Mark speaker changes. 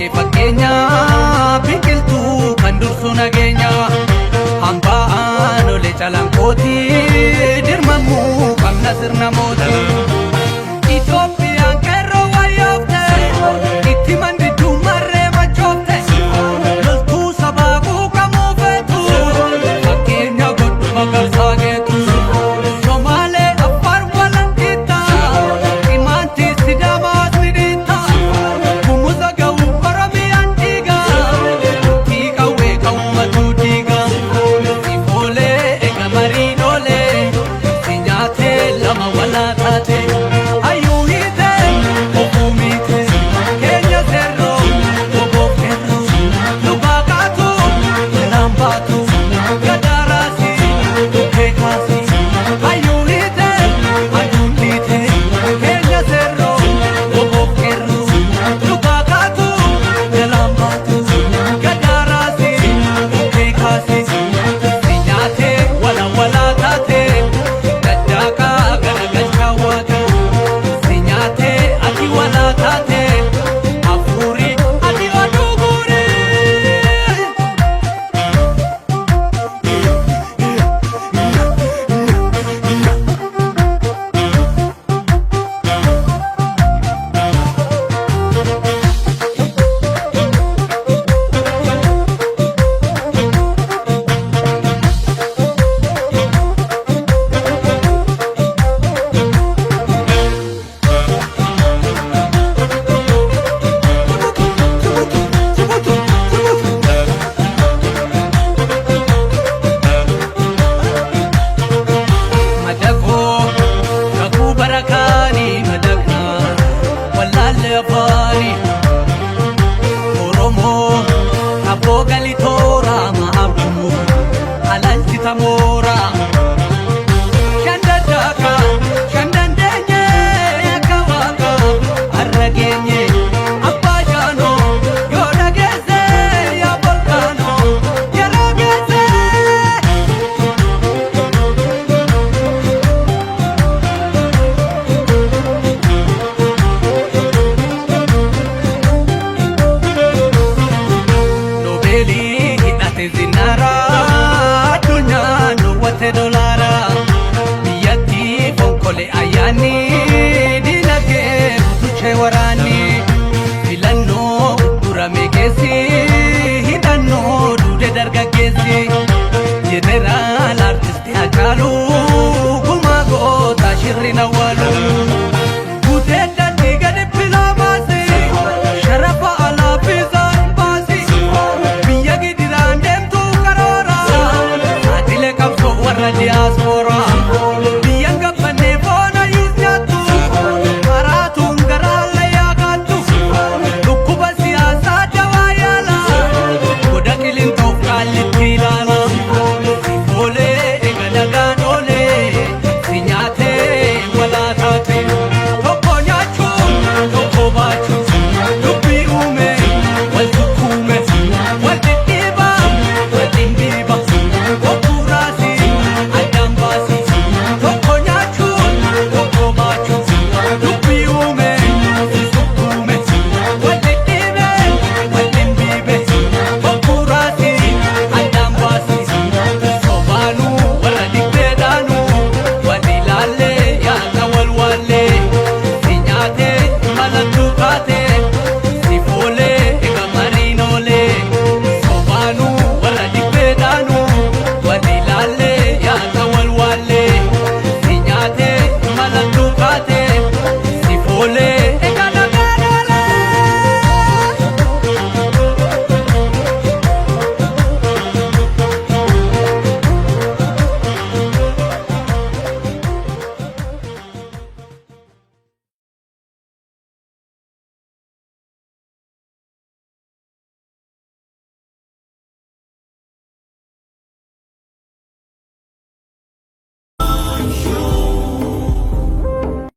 Speaker 1: Kee fakkeenya biqiltuu kan dursu nageenya. Hambaan olee calanqooti dirmamuu qabna sirna mootii. Itoophiyaan qeerroo wayyoofte itti mandidduu marree machoofte loltuu sabaa quuqamuu feetu fakkeenya godhu magarsaa geetu. Somaalee, Affaar walanqitta, Imaantii, Sidaamaas ni dhiitta, Gumuza ga'uu Oromiyaan dhiiga, Tiiqawwee kan uummatu diiga. Sifoolee eega mariin oolee si nyaatee lama walaa taate. Hayyuu hiite ofuu miite keenya seerroo oboof qeerroo lugaa kaatu jalaan baatu gadaaraasi dhukkee kaasi. Hayyuu hiite aduun dhiite keenya seerroo oboof qeerroo lugaa kaatu jalaan baatu gadaaraasi dhukkee kaasi. Si nyaatee wala walaa taate daddaaqaa garagalchaa waaqa. Si nyaatee ati walaa taate hafuuri ati oduu guuri. Madaqoo kakuu barakaanii madaqnaa wallaalle afaanii Oromoo abboo galitooraa ma'abduu alalchita mooraa. Shandaddaaka shandandeenye akka waaqa har'a geenye abbaa jaanoo yoo dhageesse yaa volkaanoo yeroo geesse. Noobeelii hidhate zinaaraa addunyaan dhoowwate dolaaraa biyyattii fonkole ayyaanni.